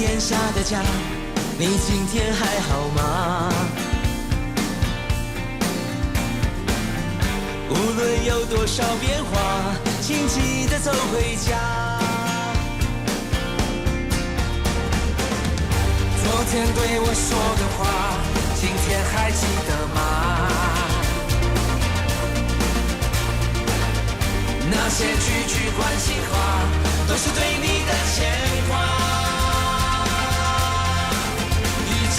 檐下的家，你今天還好嗎？無論有多少變化，請記得走回家。昨天對我說的話，今天還記得嗎？那些句句關心話，都是對你的牽掛。遇見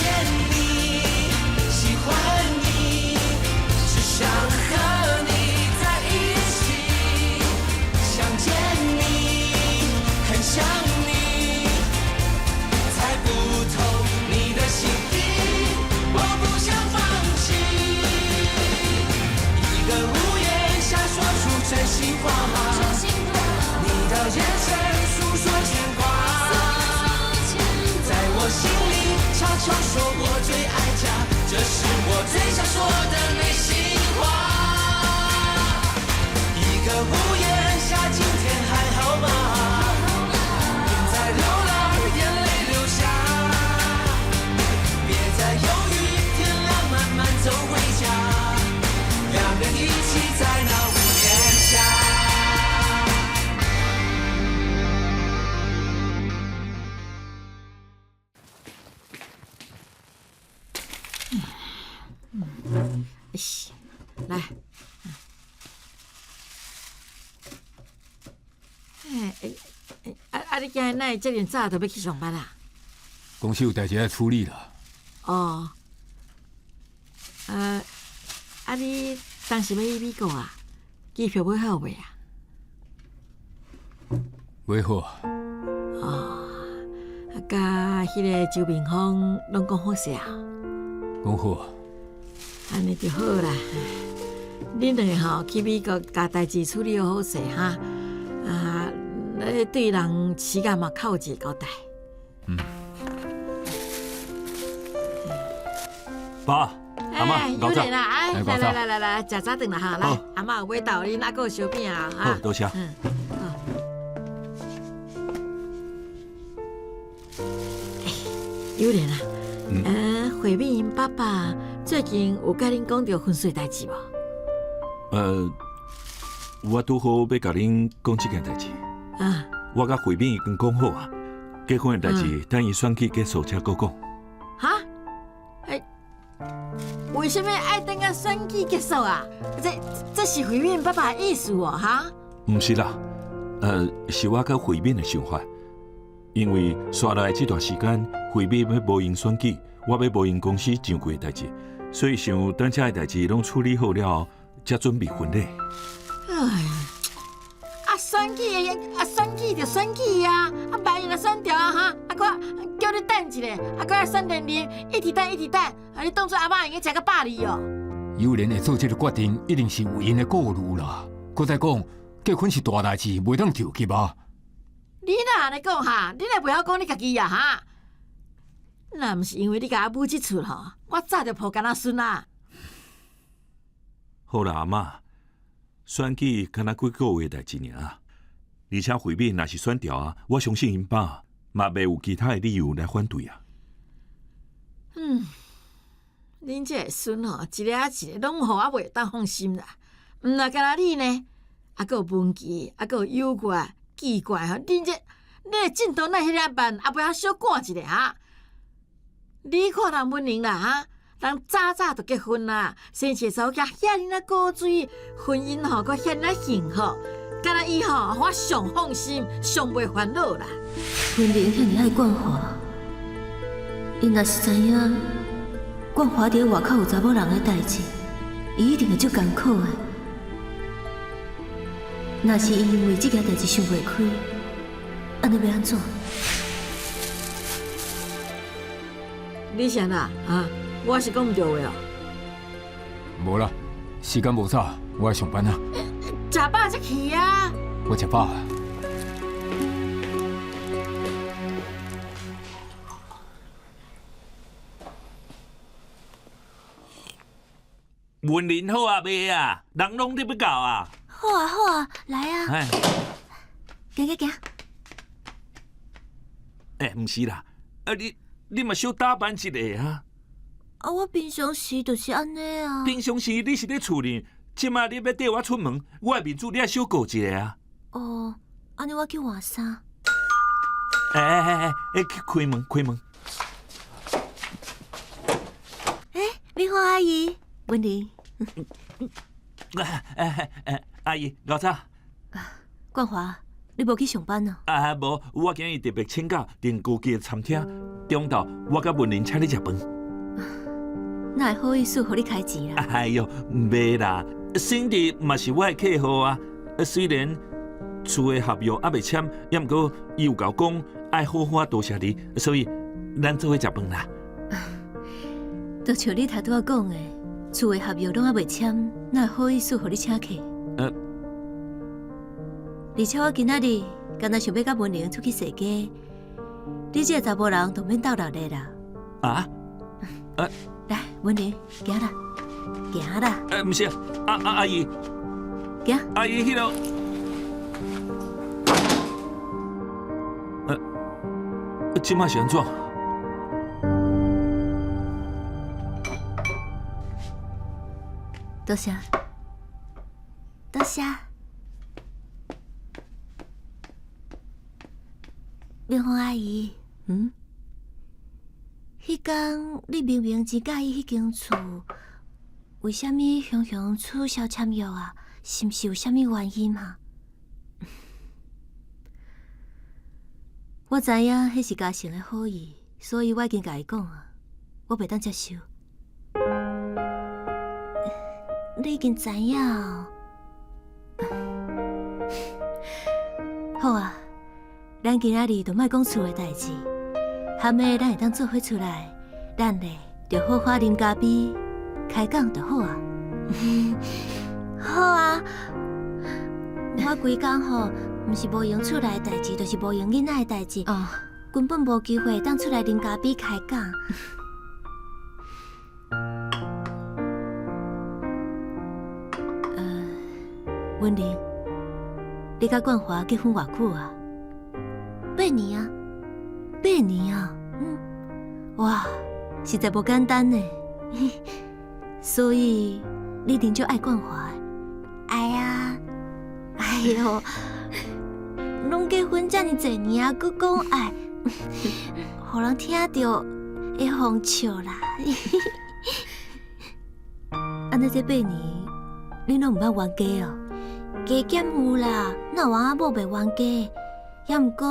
你，喜歡你，只想和你在一起。想見你，很想你，猜不透你的心意，我不想放棄。一個屋檐下說出真心話，你的眼神訴說牽掛，在我心裡悄悄說我最愛家，這是我最想說的內心話。一個屋檐下，今天還好嗎？別再流浪，眼淚流下，別再猶豫，天亮慢慢走回家，兩人一起在那屋檐下。來，哎哎啊啊！你今日哪會遮爾早就欲去上班啊？公司有代誌愛處理啦。哦，啊啊！你當時欲去美國啊？機票買好未啊？買好啊。哦，啊，佮彼个周明峰攏講好勢啊？講好啊。按呢就好啦。恁兩个吼去美國，共代誌處理好勢哈，啊，咧對人時間嘛較有一個交代。嗯。爸，阿嬤，有練啦，哎，來來來來來，食早頓啦哈，來，阿嬤有買豆奶，還閣有燒餅啊，好，多謝。嗯，好。欸，有練啊，嗯，慧敏𪜶爸爸最近有共恁講著婚事代誌無？我拄好欲共恁講這件代誌。啊。我佮慧敏已經講好啊，結婚的代誌等伊選舉結束才閣講。哈？欸，為啥物愛等到選舉結束啊？這是慧敏爸爸的意思哦，哈？毋是啦，是我佮慧敏的想法。因為紲落來這段時間，慧敏欲無閒選舉，我欲無閒公司上櫃的代誌，所以想等這个代誌攏處理好了後，才準備婚禮。哎呀，啊選舉啊選舉就選舉啊，啊萬一若選著啊哈，啊閣叫你等一下，啊閣愛選連任，一直等一直等，啊你當作阿嬤會用食到百二哦。有人會做這个決定，一定是有𪜶的顧慮啦。閣再講，結婚是大代誌，袂當著急啊。你哪按呢講哈？你哪袂曉講你家己啊哈？若毋是因為你共阿母這出吼，我早就抱干仔孫啊。好啦，阿嬤，選舉敢若幾个月代誌爾，而且慧敏若是選著啊，我相信𪜶爸嘛袂有其他的理由來反對啊。嗯，恁這个孫吼，一个仔一个，攏予我袂當放心啦。毋若干焦你呢？啊，閣有文琪，啊，閣有有月，奇怪吼，恁這，你的進度哪會遐爾慢，也袂曉小趕一下哈？你看人文玲啦哈，人早早就結婚啦，生一个查某囝遐爾仔古錐，婚姻吼閣遐爾仔幸福，干焦伊吼，我上放心，上袂煩惱啦。文玲遐爾愛冠華，伊若是知影冠華佇外口有查某人的代誌，伊一定會足艱苦的。若是伊因為這件代誌想袂開，按呢欲按怎？你是按怎啊？我是講毋對話哦。無啦，時間無早，我愛上班啊。食飽才去啊。我食飽。文林好啊，袂啊？人攏佇欲到啊。好啊好啊，來啊！哎，行行行。欸，毋是啦，啊你嘛小打扮一下啊！啊，我平常時就是按呢啊。平常時你是咧厝裡，這馬你欲綴我出門，我的面子你愛小顧一下啊！哦，按呢我去換衫。欸欸欸欸，去開門開門。欸，美鳳阿姨，文玲。欸欸欸，阿姨，老早。冠華，你無去上班啊？啊，無，我今日特別請假訂高級的餐廳，中晝我佮文玲請你食飯。哪會好意思予你開錢啦？哎喲，袂啦，省得嘛是我的客戶啊。雖然厝的合約猶未簽，猶毋過伊有共我講愛好好多謝你，所以咱做伙食飯啦。就像你頭拄仔講的，厝的合約攏猶未簽，哪會好意思予你請客？而且我今仔日敢若想欲佮文玲出去踅街，你這个查埔人就免鬥熱的啦。啊？來，文玲，行啦，行啦。欸，毋是，阿阿阿姨，行。阿姨，彼个，這馬是按怎？多謝，多謝。美鳳阿姨，嗯，彼工你明明真佮意彼間厝，為啥物雄雄取消簽約啊？是毋是有啥物原因啊？我知影彼是嘉誠的好意，所以我已經共伊講啊，我袂當接受。你已經知影哦。好啊。咱今仔日就莫講厝的代誌，含的咱會當做伙出來，咱咧就好好啉咖啡，開講就好啊。好啊，我規工吼，毋是無閒厝內的代誌，就是無閒囡仔的代誌，根本無機會當出來啉咖啡開講。文玲，你佮冠華結婚偌久啊？八年啊，八年啊，嗯，哇，實在無簡單呢。所以你一定足愛冠華的。愛啊，哎喲，攏結婚遮爾濟年啊，閣講愛，予人聽著會予笑啦。按呢這八年，恁攏毋捌冤家哦？加減有啦，哪有翁仔某袂冤家？猶毋過，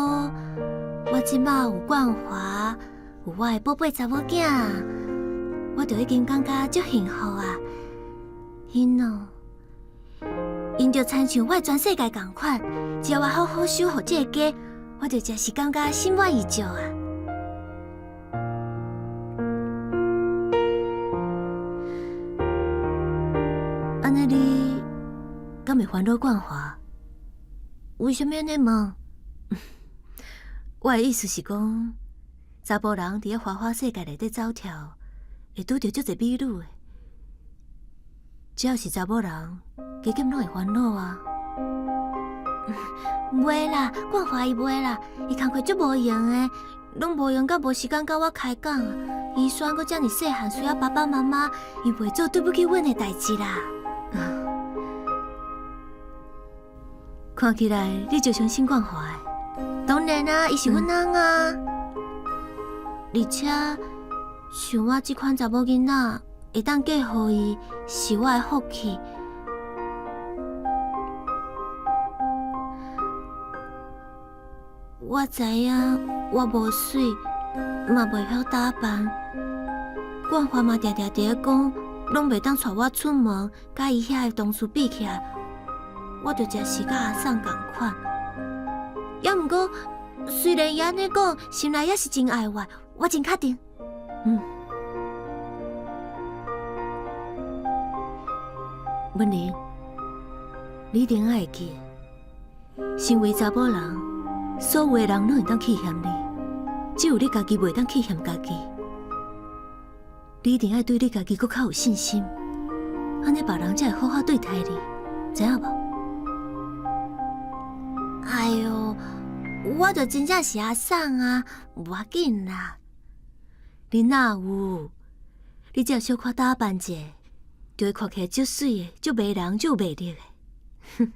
我這馬有冠華，有我的寶貝查某囝，我就已經感覺足幸福啊！𪜶哦，𪜶就親像我的全世界仝款，只要我好好守護這個家，我就真是感覺心滿意足啊！按呢你敢會煩惱冠華？為啥物按呢問？我的意思是講，查埔人佇咧花花世界內底走跳，會拄著足濟美女的。只要是查某人，加減攏會煩惱啊。袂啦，冠華伊袂啦，伊工課足無閒的，攏無閒到無時間佮我開講。伊孫閣遮爾細漢，需要爸爸媽媽，伊袂做對不起阮的代誌啦。看起來你就相信冠華的。當然啊，伊是阮翁啊。而且像我這款查某囡仔，會當嫁予伊，是我的福氣。我知影我無媠，嘛袂曉打扮。冠華嘛定定佇咧講，攏袂當帶我出門，佮伊遐的同事比起來，我就真是佮阿桑仝款。猶毋過，雖然伊按呢講，心內也是真愛我，我真確定。嗯。文玲，你一定愛會記，身為查某人，所有的人攏會當去嫌你，只有你家己袂當去嫌家己。你一定愛對你家己閣較有信心，按呢別人才會好好對待你，知影無？哎喲，我就真正是阿桑啊，無要緊啦。你哪有？你只要小可打扮者，就會看起來足媠的、足迷人、足有魅力的。哼，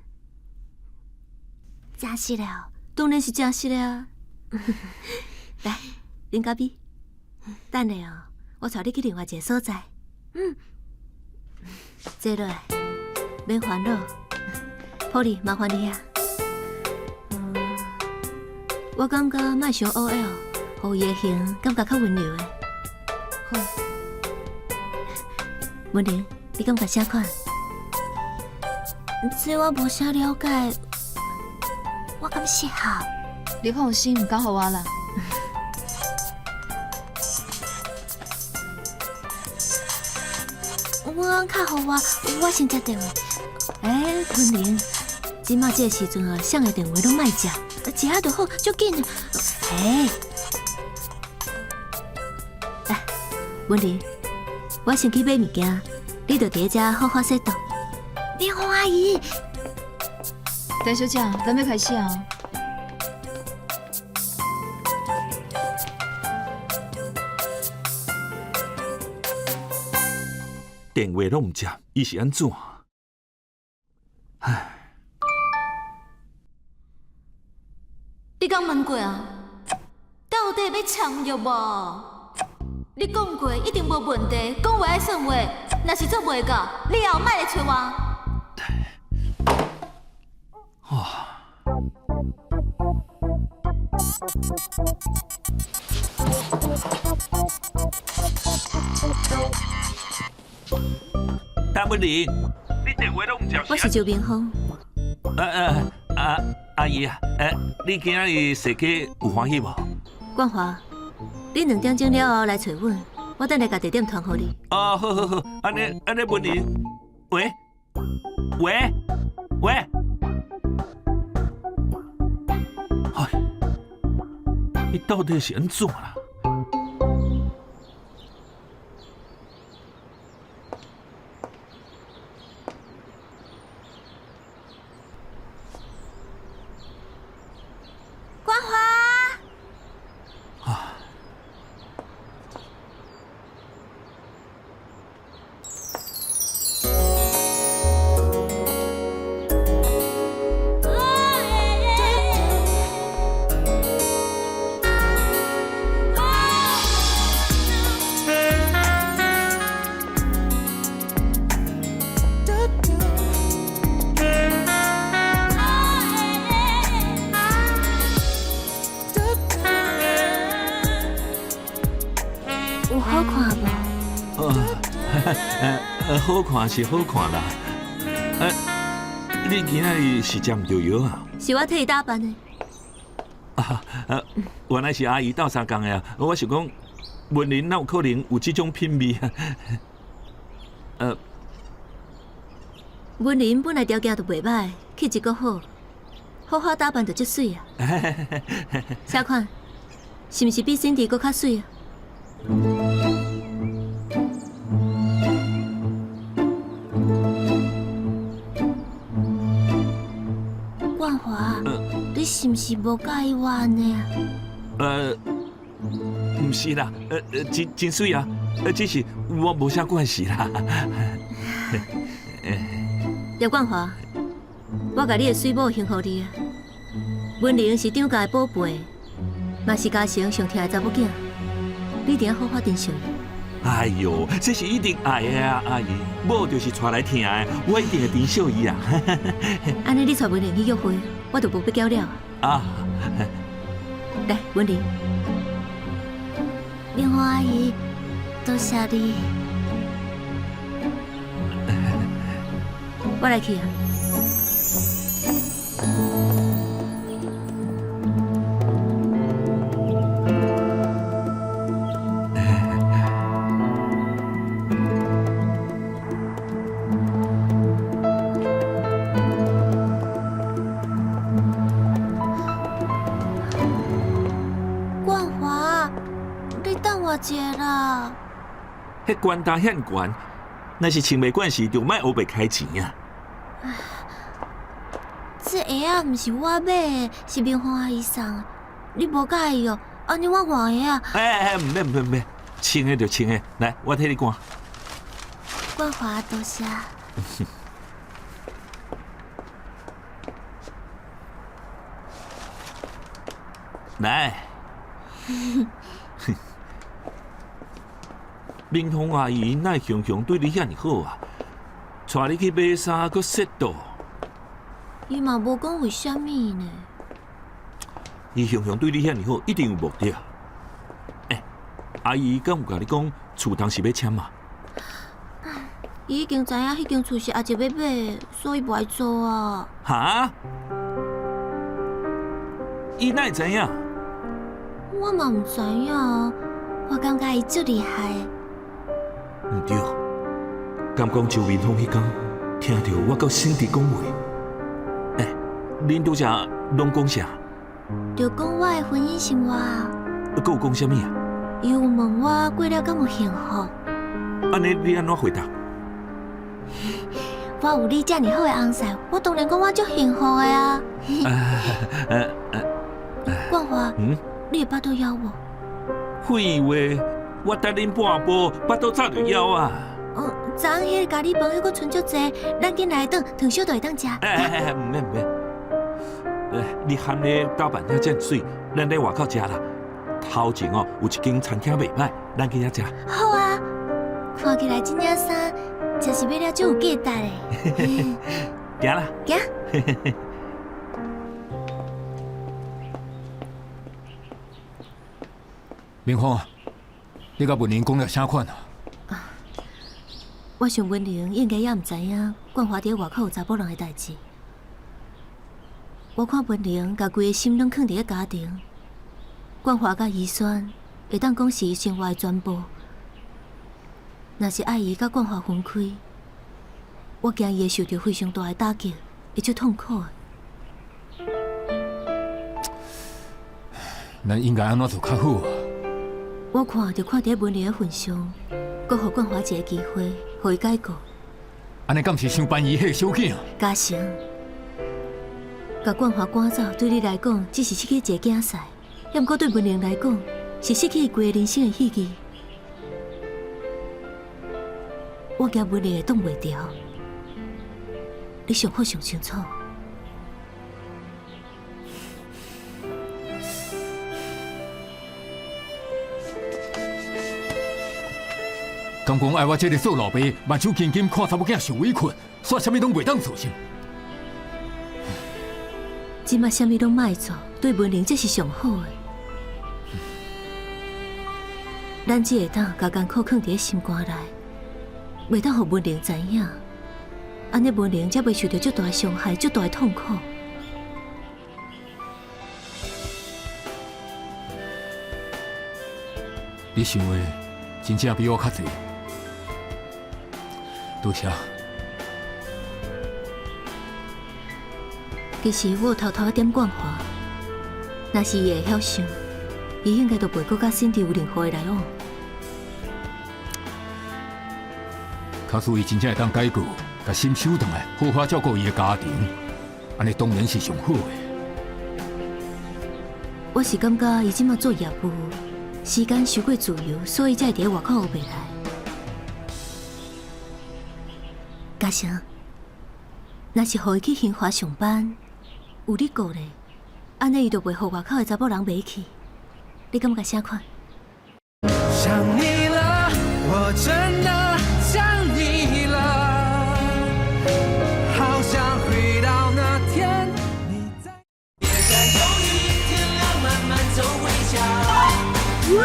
真實的哦，當然是真實的啊！來，啉咖啡。等下哦，我帶你去另外一个所在。嗯，坐落來，免煩惱。普利，麻煩你啊。嗯，我感覺莫傷 OL，予伊的型感覺較溫柔的。好。文玲，你感覺啥款？這我無啥了解，我感適合。你放心，交予我啦。我講敲予我，我先接電話。欸，文玲，這馬這个時陣啊，誰的電話攏莫接，一下就好，足緊。欸，來，文玲，我先去買物件，你就佇遮好好洗桌。明紅阿姨，陳小姐，咱欲開始啊！電話攏毋接，伊是按怎？唉，你敢問過啊？到底欲簽約無？你講過一定無問題，講話愛算話，若是做袂到，你以後莫來揣我。哇！陳文玲，你電話攏毋接。我是周明峰。阿阿姨啊，你今仔日設計有歡喜無？冠華，你兩點鐘了後來揣阮，我等下共地點傳予你。哦，好好好，按呢按呢，文玲，喂喂喂，哎，伊到底是按怎啦？冠華。有好看無？好看是好看啦。你今仔日是食毋著藥啊？是我替伊打扮的。啊，原來是阿姨鬥相共的啊！我想講，文玲哪有可能有這種品味啊？文玲本來條件就袂䆀，氣質閣好，好好打扮就足媠啊！啥款？是毋是比辛迪閣較媠啊？冠華，你是毋是無佮意我按呢啊？毋是啦，真真媠啊，只是我無啥關係啦。葉冠華，我共你的媠某還予你啊。文玲是張家的寶貝，嘛是嘉誠上疼的查某囝，你一定要好好珍惜伊。哎喲，這是一定愛的啊，阿姨，某就是娶來疼的，我一定會珍惜伊啊。按呢，你帶文玲去約會，我就無必要了。啊，來，文玲，明紅阿姨，多謝你。我來去啊。冠華，你等我一下啦。彼懸擔遐懸，若是穿袂慣時，就莫烏白開錢啊。這鞋仔毋是我買的，是明鳳阿姨送的。你無佮意哦，按呢我換鞋仔。欸欸，毋免毋免毋免，穿的就穿的，來，我替你趕。冠華，多謝。來，明芳阿姨哪會雄雄對你遐爾好啊？帶你去買衫，閣說道。伊嘛無講為啥物呢？伊雄雄對你遐爾好，一定有目的。欸，阿姨敢有共你講厝當時欲簽嘛？伊已經知影彼間厝是阿叔欲買，所以無愛租啊。哈？伊哪會知影？我嘛毋知影，我感覺伊足厲害的。毋對，敢講周明峰彼工聽著我佮省佇講話？欸，恁拄才攏講啥？就講我的婚姻生活。閣有講啥物啊？伊有問我過了敢有幸福？按呢你按怎回答？我有你遮爾好的翁婿，我當然講我足幸福的啊！冠華，你的腹肚枵無？廢話，我等恁半晡，腹肚早就枵啊！昨昏彼个咖喱飯猶閣賰足濟，咱緊來轉，轉小就會當食。哎哎哎，毋免毋免。你含咧打扮得遮媠，咱咧外口食啦。頭前哦有一間餐廳袂䆀，咱去遐食。好啊，看起來這領衫真是買了足有價值的。行啦，行。明芳，你佮文玲講了啥款啊？我想文玲應該猶毋知影冠華佇外口有查某人的代誌。我看文玲共規个心攏囥佇咧家庭，冠華佮怡萱會當講是伊生活的全部。若是愛伊佮冠華分開，我驚伊會受著非常大的打擊，會足痛苦的。咱應該按怎做較好啊？我看就看佇文玲的份上，閣予冠華一个機會，予伊改過。按呢敢是傷便宜彼个小囝？嘉誠，共冠華趕走，對你來講只是失去一个囝婿，猶毋過對文玲來講，是失去伊規个人生的意義。我驚文玲會擋袂牢，你想好想清楚。敢講愛我這个做老爸，目睭金金看查某囝受委屈，煞啥物攏袂當做是？這馬啥物攏莫做，對文玲這是上好的。咱只會當共艱苦囥佇咧心肝內，袂當予文玲知影，按呢文玲才袂受著足大的傷害、足大的痛苦。你想的真正比我較濟，多謝。其實我有偷偷點冠華，若是伊會曉想，伊應該就袂閣佮辛迪有任何的來往。假使伊真正會當改過，共心收轉來，好好照顧伊的家庭，按呢當然是上好的。我是感覺伊這馬做業務，時間傷過自由，所以才會佇外口學袂來。嘉誠，若是予伊去興華上班，有你顧咧，按呢伊就袂予外口的查某人買去。你感覺啥款？想你了，我真的想你了，好想回到那天你在。別再猶豫，天亮慢慢走回家，讓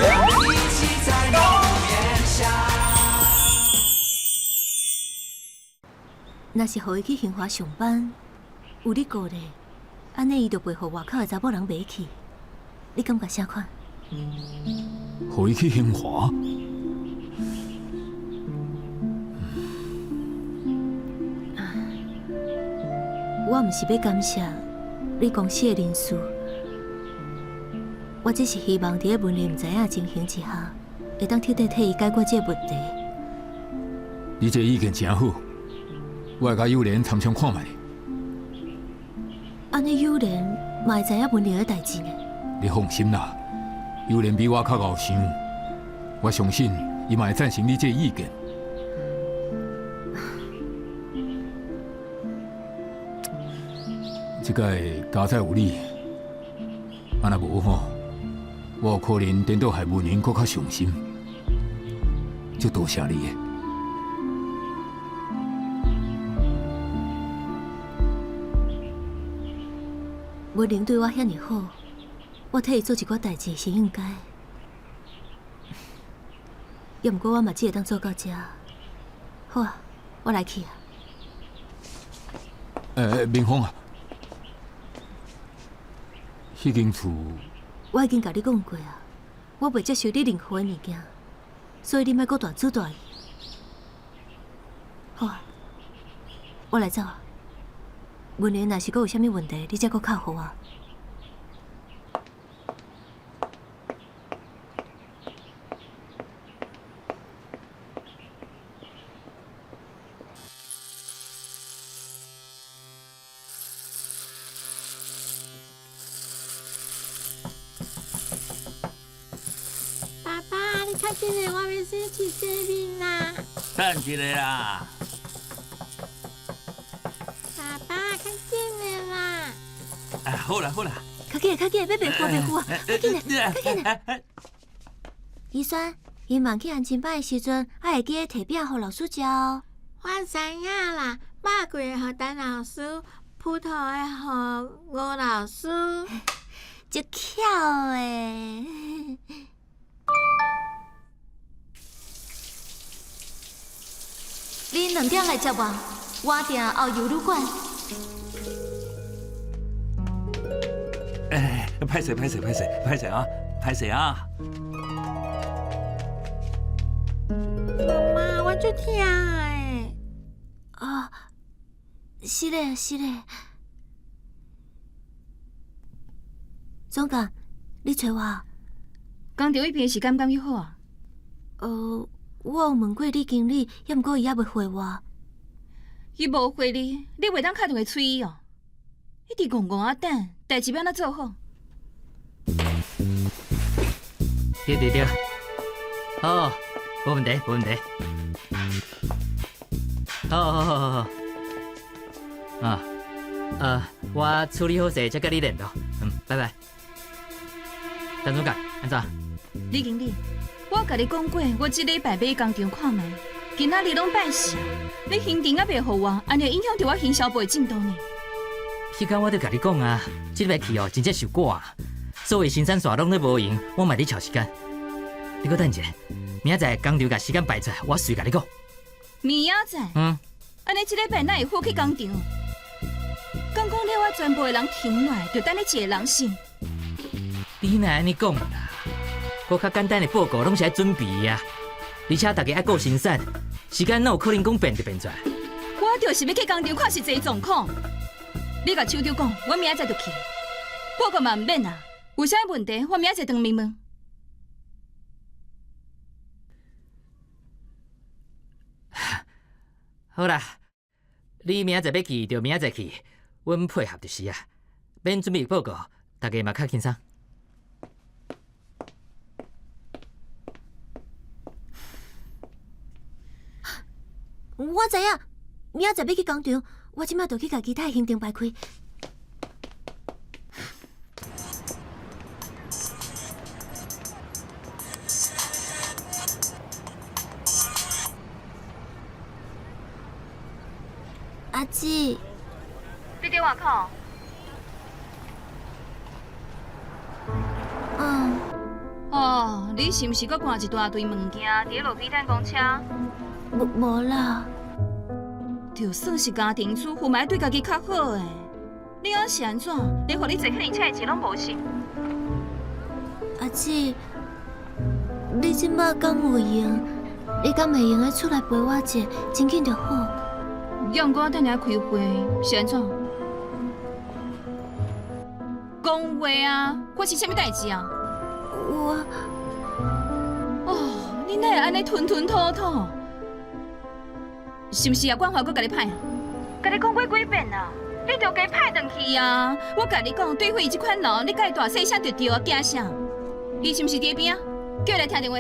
一起在屋檐下。若是予伊去興華上班，有你顧咧，按呢伊就袂予外口的查某人買去。你感覺啥款？予伊去興華？我毋是欲干涉你公司的人事，我只是希望佇咧文玲毋知影的情形之下，會當徹底替伊解決這個問題。你這個意見誠好，我會共幼蓮參詳看覓。按呢幼蓮嘛會知影文玲的代誌呢？你放心啦，幼蓮比我較𠢕想，我相信伊嘛會贊成你這个意見。這擺佳哉有你，啊若無吼，我有可能顛倒害文玲閣較傷心。足多謝你的。文玲對我遐爾好，我替伊做一寡代誌是應該。猶毋過我嘛只會當做到這。好啊，我來去啊。明鳳啊，彼間厝我已經共你講過啊，我袂接受你任何的物件，所以你莫閣大主大意。好啊，我來走啊。文玲若是閣有啥物問題，你才閣敲予我。爸爸，你較緊來，我欲先去洗面啦。等一下啦。爸爸，較緊來啦。啊，好啦好啦。較緊，較緊，欲袂赴袂赴啊！較緊來，較緊來。醫生，伊問去安親班的時陣，愛會記得提餅予老師食哦。我知影啦，肉桂的予陳老師，葡萄的予吳老師。足巧的。你兩點來接我，我訂遨遊旅館。哎，歹勢歹勢歹勢歹勢啊，歹勢啊！媽媽，我足疼的。啊，是嘞是嘞。總監，你揣我？工廠彼邊是敢敢去好啊？我有問過李經理，猶毋過伊猶未回我。伊無回你，你袂當敲電話催伊哦。一直戇戇仔等，代誌欲按怎做好？對對對，好，無問題，無問題。好好好好好，啊，我處理好勢，才佮你聯絡。嗯，拜拜。陳總監，按怎？李經理，我共你講過，我這禮拜欲去工廠看覓，今仔日攏拜四啊，你行程猶袂予我，按呢會影響著我行銷部的進度呢。彼工我就共你講啊，這禮拜去哦，真正受趕啊，所有生產線攏咧無閒，我嘛佇掣時間。你閣等一下，明仔載工廠共時間排出來，我隨共你講。明仔載？嗯。按呢這禮拜哪會好去工廠？敢講了我全部的人停落來，就等你一個人死。你哪會按呢講啦？閣較簡單的報告攏是愛準備啊，而且大家愛顧生產，時間哪有可能講變就變出來？我就是欲去工廠看實際狀況。你共廠長講，我明仔載就去。報告嘛毋免啊，有啥問題我明仔載當面問。好啦，你明仔載欲去就明仔載去，阮配合就是啊，免準備報告，大家嘛較輕鬆。我知影，明仔載欲去工廠，我這擺就去共其他的行程排開。阿姊，你佇外口？嗯。哦，你是毋是閣掛一大堆物件佇路邊等公車？無無啦。就算是家庭主婦，嘛愛對家己較好的。你按是按怎？連予你坐客運車的錢攏無是？阿姊，你這擺敢有閒？你敢會閒得出來陪我一下？真緊就好。猶毋過我等下開會，是按怎？講話啊！發生啥物代誌啊？我……哦，你哪會按呢吞吞吐吐？是毋是葉冠華閣共你歹？共你講過幾遍啊？你著加歹轉去啊！我共你講，對付伊這款人，你共伊大細聲就對啊，驚啥？伊是毋是佇彼邊啊？叫伊來聽電話。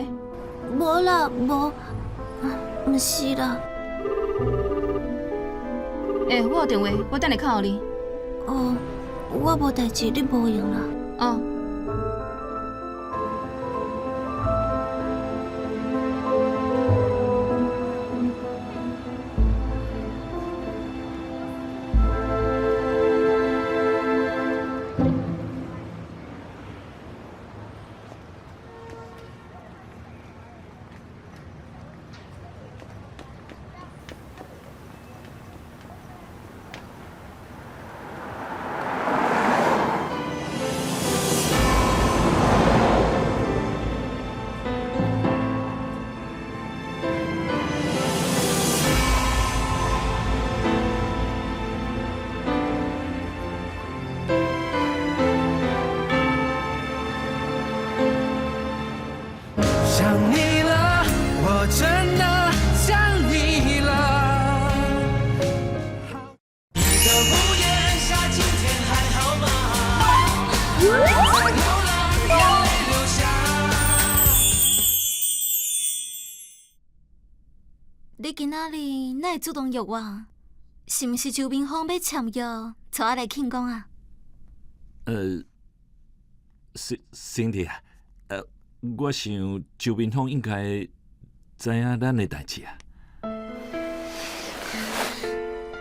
無無啦，無，毋是啦。欸，我有電話，我等下敲予你。哦，我無代誌，你無閒啦。哦。想你了，我真的想你了。一個屋檐下，今天還好嗎？別再流浪，眼淚流下。你今仔日哪會主動約我？是毋是周明峰欲簽約，找我來慶功啊？兄弟啊，我想周明峰應該知影咱的代誌啊。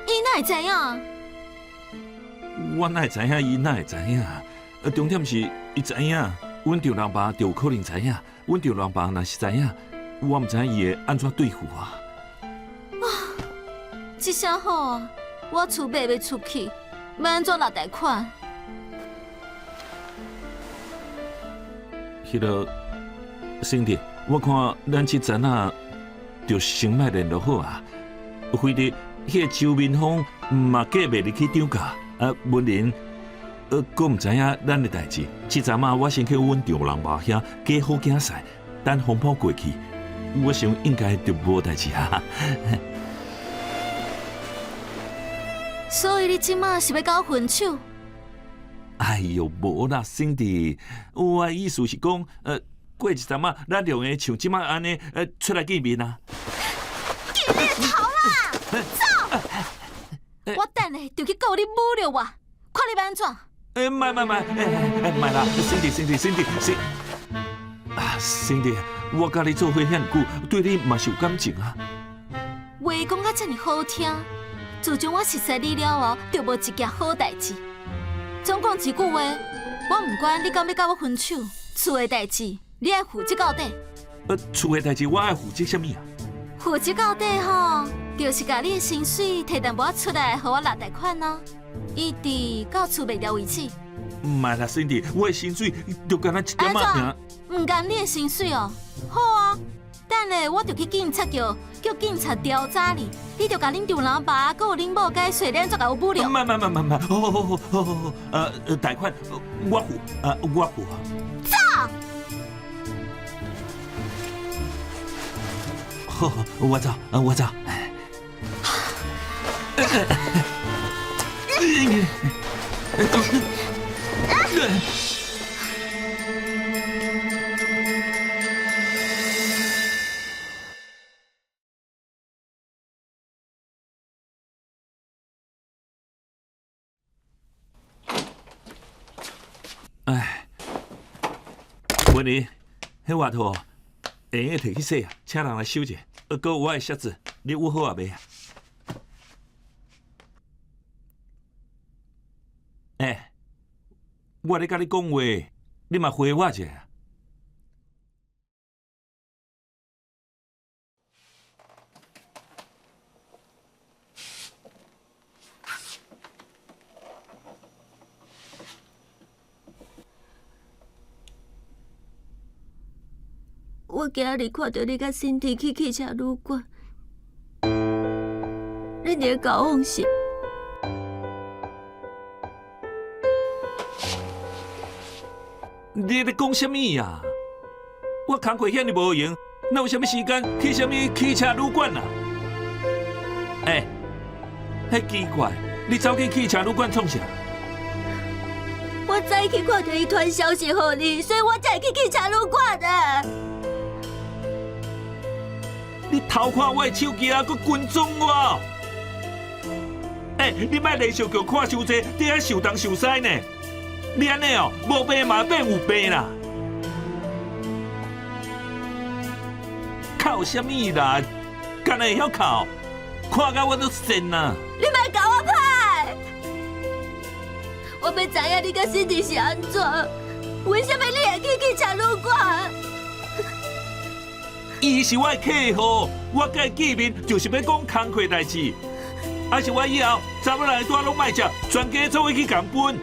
伊哪會知影？我哪會知影？伊哪會知影？重點是伊知影，阮丈人爸就有可能知影。阮丈人爸若是知影，我毋知影伊會按怎對付我。啊，這下好啊，我厝賣袂出去，欲按怎納貸款？彼个兄弟，我看咱這陣仔就先莫聯絡好啊。非得彼个周明峰嘛過袂入去張家，啊，文玲，閣毋知影咱的代誌。這陣仔我先去阮丈人爸遐假好囝婿，等風波過去，我想應該就無代誌啊。所以你這馬是欲佮我分手？哎喲，無啦，兄弟，我的意思是講，過一陣仔，咱兩个像這馬按呢，出來見面啊。見你的頭啦！走！我等下就去告你侮辱我，看你欲按怎？欸，莫莫莫，欸，莫啦，兄弟兄弟兄弟兄，啊，兄弟，我佮你做伙遐久，對你嘛是有感情啊。話講甲遮爾好聽，自從我熟似你了後，就無一件好代誌。總共一句話，我毋管你敢欲佮我分手，厝的代誌你愛負責到底。厝的代誌我愛負責啥物啊？負責到底吼，就是共你的薪水提淡薄仔出來，予我納貸款咯，一直到厝賣掉為止。毋啦，兄弟，我的薪水就干焦一點仔爾。毋甘你的薪水哦？好啊，等下我就去警察局，叫警察調查你，你就共恁丈人爸，閣有恁某解釋，你按怎共我侮辱？莫莫莫莫莫，好好好好好好，貸款我付，我付。走！好，我走，我走。哎，文玲，彼外套會用得提去洗啊，請人來收者。閣有我的靴子，你捂好啊未啊？欸，我咧佮你講話，你嘛回我一下。我今日看著你佮辛蒂去汽車旅館，恁佇咧交往是？你咧講啥物啊？我工課遐爾無閒，哪有啥物時間去啥物汽車旅館啊？欸，彼奇怪，你走去汽車旅館創啥？我早起看著伊傳消息予你，所以我才會去汽車旅館的。你偷看我的手機啊，閣跟蹤我。欸，你莫連續劇看傷濟，你遐受東受西呢？你按呢哦，無病嘛變有病啦。哭啥物啦？敢若會曉哭？看甲我都神啊！你莫共我拍！我欲知影你佮新弟是按怎？為啥物你會去汽車旅館？伊是我的客戶，我佮伊見面就是欲講工課代誌。啊是我以後查某人的單攏莫接，全家做伙去共分。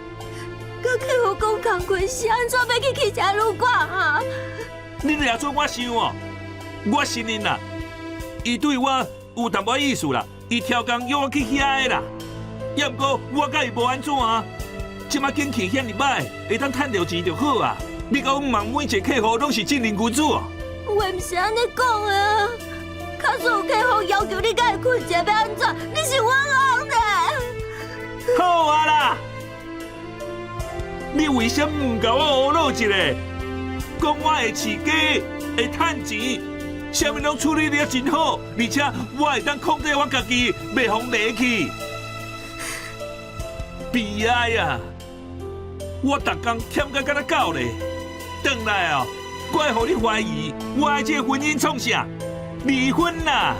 佮客戶講工課是按怎欲去汽車旅館啊？你掠準我想哦，我承認啦，伊對我有淡薄意思啦，伊超工約我去遐的啦。也毋過我佮伊無按怎啊，這擺景氣遐爾歹，會當趁著錢就好啊。你敢毋茫每一個客戶攏是正人君子哦？話毋是按呢講的，假使有客戶要求你佮伊睏一下欲按怎？你是冤枉的。好啊啦，你為啥物毋共我呵咾一下？講我會飼雞，會趁錢，啥物攏處理得真好，而且我會當控制我家己，袂予迷去。悲哀啊！我逐工忝甲敢若狗咧，轉來哦，我會予你懷疑，我的這个婚姻創啥？離婚啦！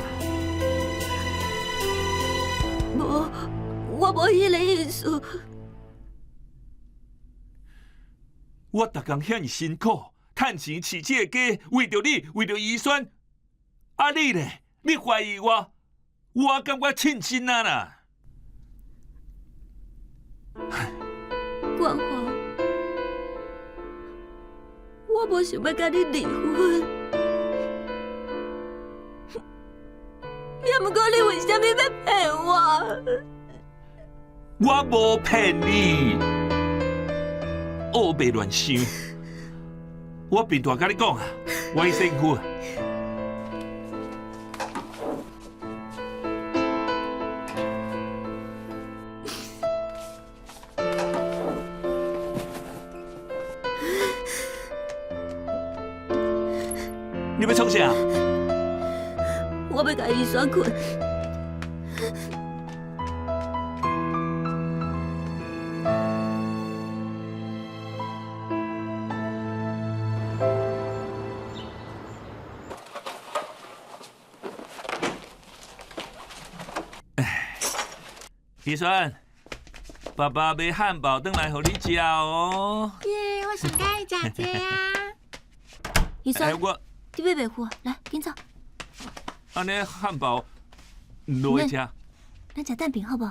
無，我無彼个意思。我逐工遐爾辛苦，趁錢飼這個家，為著你，為著宜萱。啊你咧，你懷疑我，我感覺慶幸啊啦！冠華，我無想欲佮你離婚，也毋過你為啥物欲騙我？我無騙你，烏白亂想。我變大佮你講啊，我去洗身軀。你欲創啥？我欲共宜萱睏。宜萱，爸爸買漢堡轉來予你食哦。耶，我上喜歡食這啊。宜萱，我。你欲袂赴？來，緊走。按呢漢堡落去食。咱食蛋餅好無？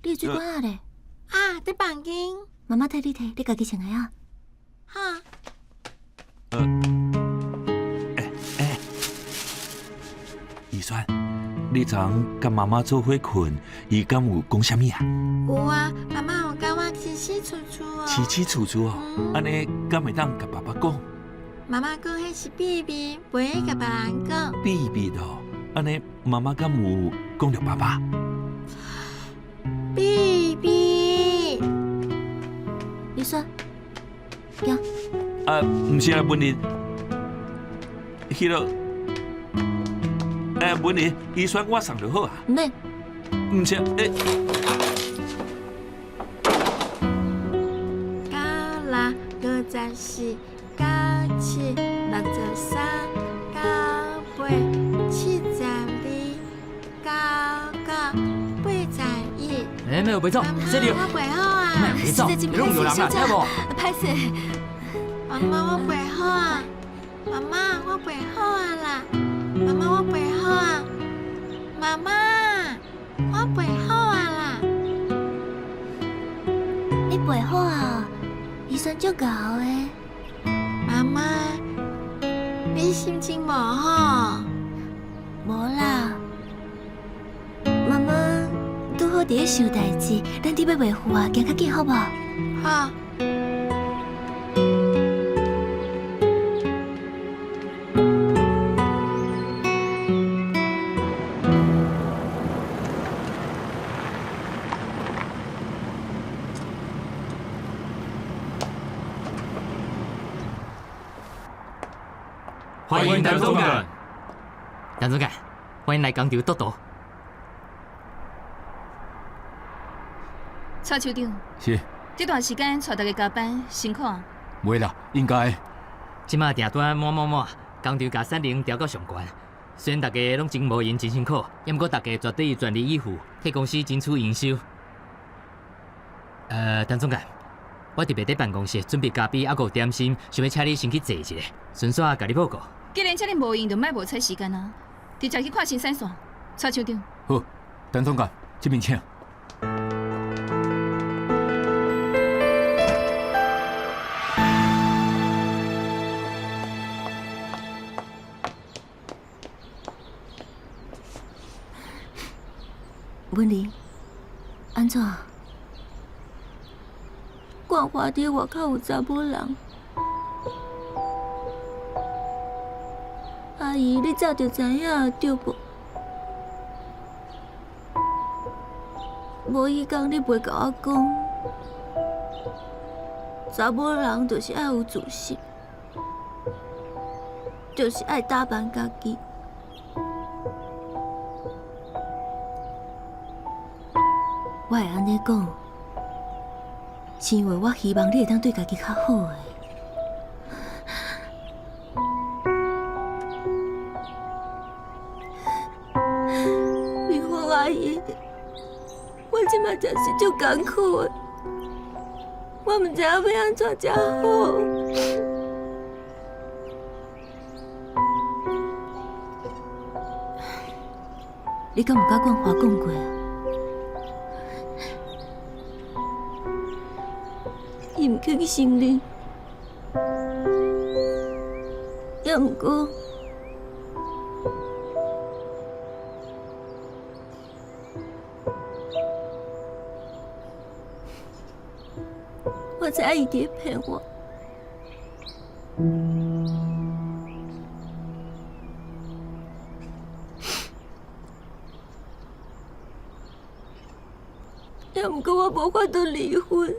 你的水管仔咧？啊，佇房間。媽媽替你提，你家己穿來啊。好。宜萱，你昨昏佮媽媽做伙睏，伊敢有講啥物啊？有啊，媽媽有教我清清楚楚哦。清清楚楚哦，按呢敢會當共爸爸講？媽媽講彼是秘密，袂使共別人講。秘密哦，按呢媽媽敢有講著爸爸？秘密。宜萱，行。啊，毋是啊，文玲，彼个，文玲，宜萱我送就好啊。毋免。毋是，欸。九六五十四。九七63，9872，9981。欸，咩袂走？这里。我背好啊。袂走，攏有人啦，聽無？歹勢。媽媽，我背好啊。媽媽，我背好啊啦。媽媽，我背好啊。媽媽，我背好啊啦。你背好啊？宜萱足𠢕的。媽媽，你心情無好？無啦，媽媽拄好佇咧想代誌，咱佇欲袂赴啊，行較緊好無？好。歡迎陳總幹。陳總監，歡迎來工廠督導。蔡處長，是。這段時間帶大家加班，辛苦啊。袂啦，應該。這馬訂單滿滿滿，工廠共產能調到上懸。雖然大家攏真無閒，真辛苦，猶毋過大家絕對全力以赴，替公司爭取營收。陳總監，我特別佇辦公室準備咖啡，猶閣有點心，想欲請你先去坐一下，順紲共你報告。既然遮爾無閒，就莫無彩時間啊！直接去看生產線。蔡處長。好，陳總監，這邊請。文玲，按怎？冠華佇外口有查某人，阿姨，你早就知影對無？無彼工你袂共我講，查某人就是愛有自信，就是愛打扮家己。我會按呢講，是因為我希望你會當對家己較好的。美鳳阿姨，我這馬真是足艱苦的，我毋知影欲按怎才好。你敢有佮冠華講過啊？伊毋肯承認，猶毋過，我知影伊佇咧騙我。猶毋過我無法度離婚。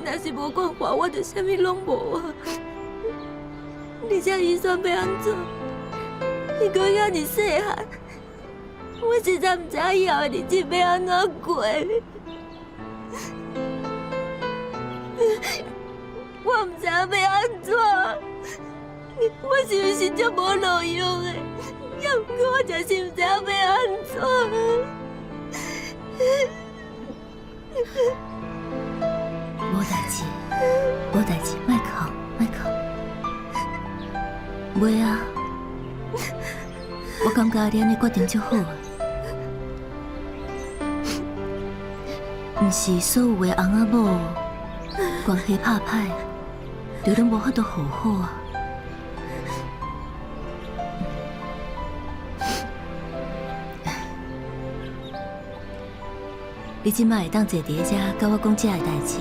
若是無冠華，我就啥物攏無啊！而且伊煞欲按怎？伊閣遐爾細漢，我實在毋知影以後的日子欲按怎過。我毋知影欲按怎，我是毋是足無路用的？猶毋過我真是毋知影欲按怎。無代誌，無代誌，莫哭，莫哭。袂啊，我感覺你按呢決定足好啊。毋是所有的翁仔某關係拍歹，就攏無法度和好啊。你這擺會當坐佇咧遮，佮我講這个代誌，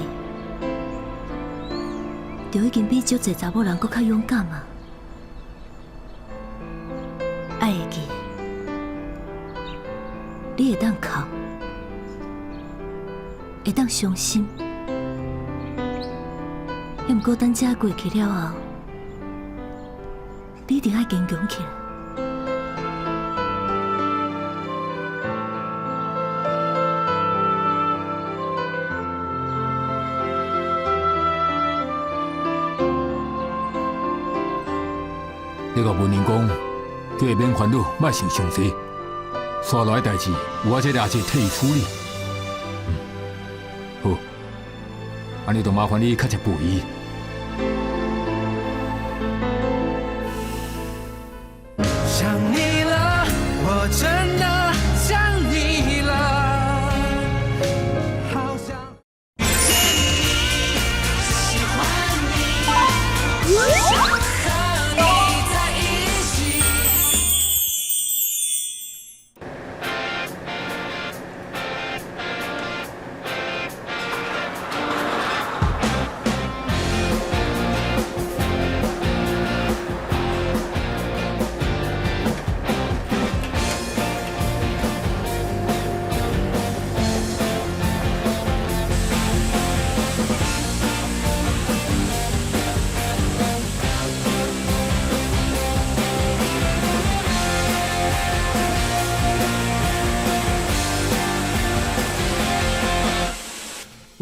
就已經比足濟查某人閣較勇敢啊！愛會記，你會當哭，會當傷心，猶毋過等這過去了後，你一定愛堅強起來。你共文玲講，叫伊免煩惱，莫想傷濟。紲落來代誌，有我這个阿姐替伊處理。好，按呢就麻煩你較濟陪伊。想你了，我真的想你了，好想見你，喜歡你，想和你在一起。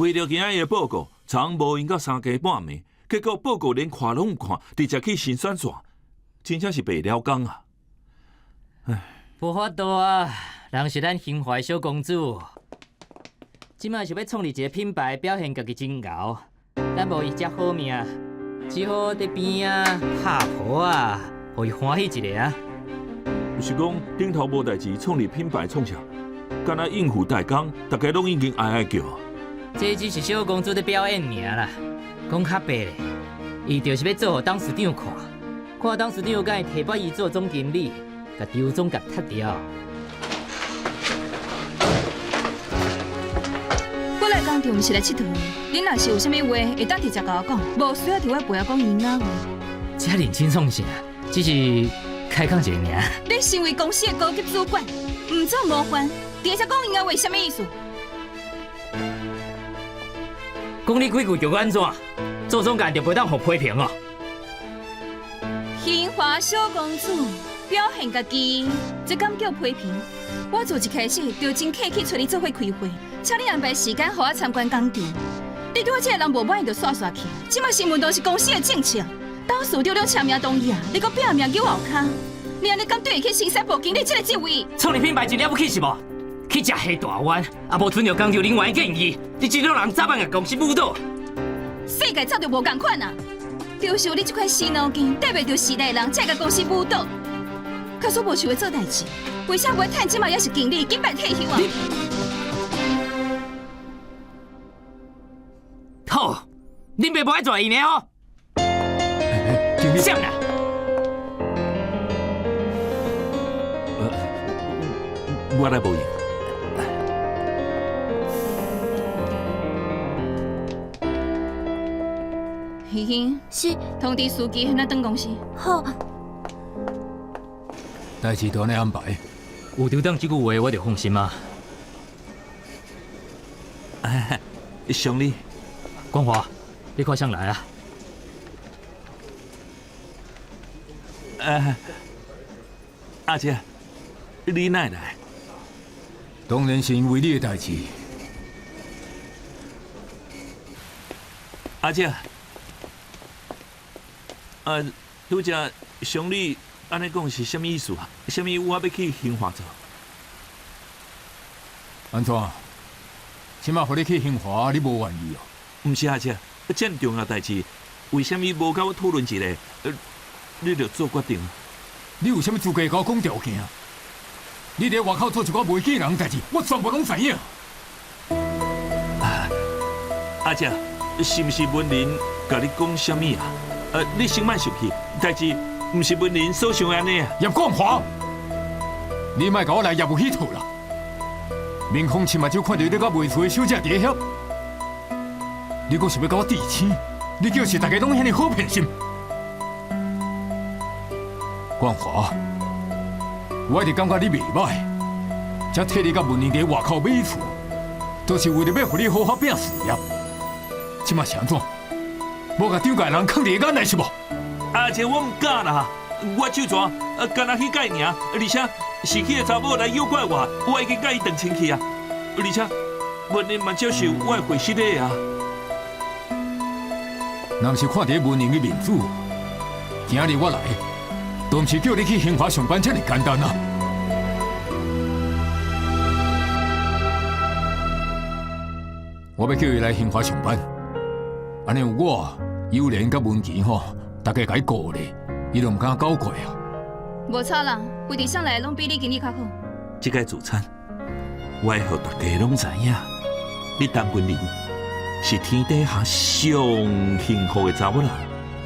为著今仔日的报告，昨昏无闲到三更半暝，结果报告连看拢毋看，直接去生产线，真正是白了工啊！无法度啊，人是咱兴华的小公子，这摆是欲创立一个品牌，表现家己真𠢕。咱无伊遮好命，只好伫边仔拍婆仔，予伊欢喜一下啊！是讲顶头无代志，创立品牌创啥？敢若应付大工，大家拢已经哀哀叫。这只是小公子咧表演尔啦，讲较白咧，伊就是欲做予董事长看，看董事长敢会提拔伊做总经理，共张总共踢掉。我来工厂毋是来𨑨迌的，恁若是有啥物话，会当直接共我讲，无需要伫我背后讲闲仔话。遮认真创啥？只是开讲一下尔。你身为公司的高级主管，毋做模范，伫遮讲闲仔话啥物意思？讲你几句就按怎？做总监就袂当予批评哦。兴华小公子表现家己，这敢叫批评？我自一开始就真客气，揣你做伙开会，请你安排时间予我参观工厂。你对我这个人无满意就煞煞去。这摆新闻都是公司的政策，董事长拢签名同意啊，你阁拼命扭后跤，你按呢敢对得起生产部经理这个职位？创立品牌真了不起是无？去食下大湾，也无尊重工厂人员的建议，你这种人早晚共公司舞倒。世界早就无仝款啊！就是有你这款死脑筋，对袂著时代的人，才会共公司舞倒。假使无想欲做代志，为啥袂趁这摆犹是经理，紧办退休啊？好，恁爸无爱跩伊呢吼？经理，啥啦？我来无闲。欣欣，是通知司机，咱转公司。好。代志就按呢安排。有张董这句话，我就放心啊。常理，光华，你看谁来啊？阿姐，你哪会来？当然是因为你的代志。阿姐，拄才常理按呢讲是啥物意思啊？啥物我欲去兴华做？按怎？这摆予你去兴华，你无愿意哦？毋是阿姐，这么重要代志，为啥物无佮我讨论一下？你就做决定？你有啥物资格佮我讲条件？你伫外口做一寡袂见人代志，我全部拢知影。阿姐，是毋是文玲共你讲啥物啊？你先莫生气，代志毋是文玲所想的按呢啊。叶冠华，你莫共我来业务彼套啦。明风亲目睭看著你佮卖厝的小姐伫咧遐，你阁是欲共我致亲？你叫是大家拢遐尔好骗心？冠华，我一直感觉你袂䆀，才替你佮文玲伫外口买厝，都是为著欲予你好好拼事业。这摆是按怎？无共张家人囥伫眼内是无？阿姐，我毋敢啦，我手蛇，干焦去佮伊尔，而且是彼个查某来诱拐我，我已经佮伊断亲去啊。而且文玲嘛接受我的回失礼啊。若毋是看伫文玲的面子，今日我来，都毋是叫你去兴华上班遮尔简单啊！我欲叫伊来兴华上班，按呢有我、友莲佮文琪吼，大家共伊顾咧，伊就毋敢搞怪啊。无错啦，位置上来拢比你经理较好。这个自产，我会予大家拢知影，你陈文玲是天底下上幸福的查某人。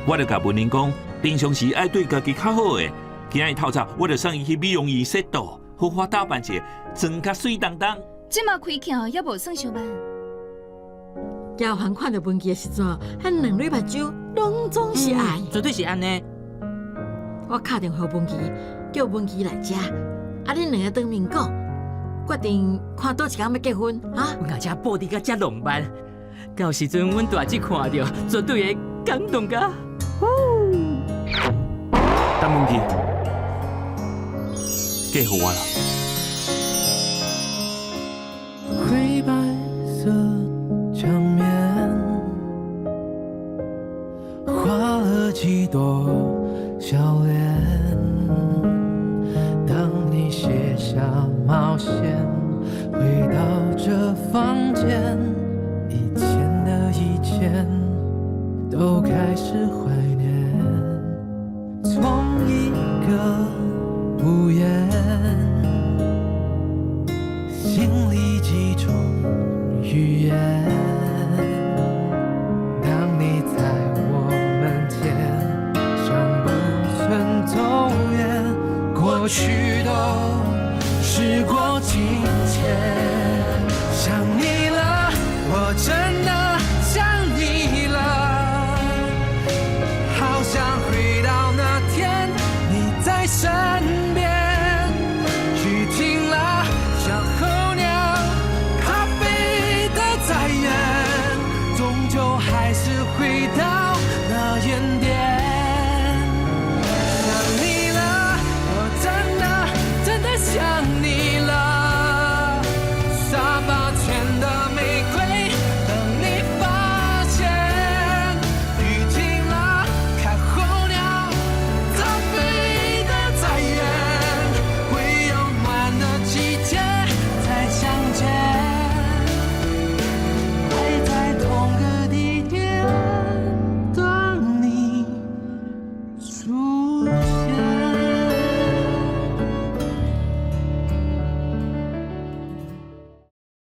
我就共文玲讲，平常时爱对家己较好的。今日透早，我就送伊去美容院洗肚，好好打扮一下，妆较媠当当。这马开窍犹无算伤慢。乔凡看著文琪的时阵，彼两蕊目睭拢总是爱。绝对是按呢。我敲电话予文琪，叫文琪来遮。啊，恁两个当面讲，决定看佗一工欲结婚啊？阮阿姐布置甲遮浪漫，到时阵阮大姊看著，绝对会感动甲。陈文琪，嫁予我啦。灰白色墙面。笑臉。當你卸下帽線，回到這房間，以前的以前都開始懷念。從一個屋檐，心裡幾種語言。當你在我門前，像不曾走遠，過去都時過境遷。想你了，我真的想你了，好想回到那天你在身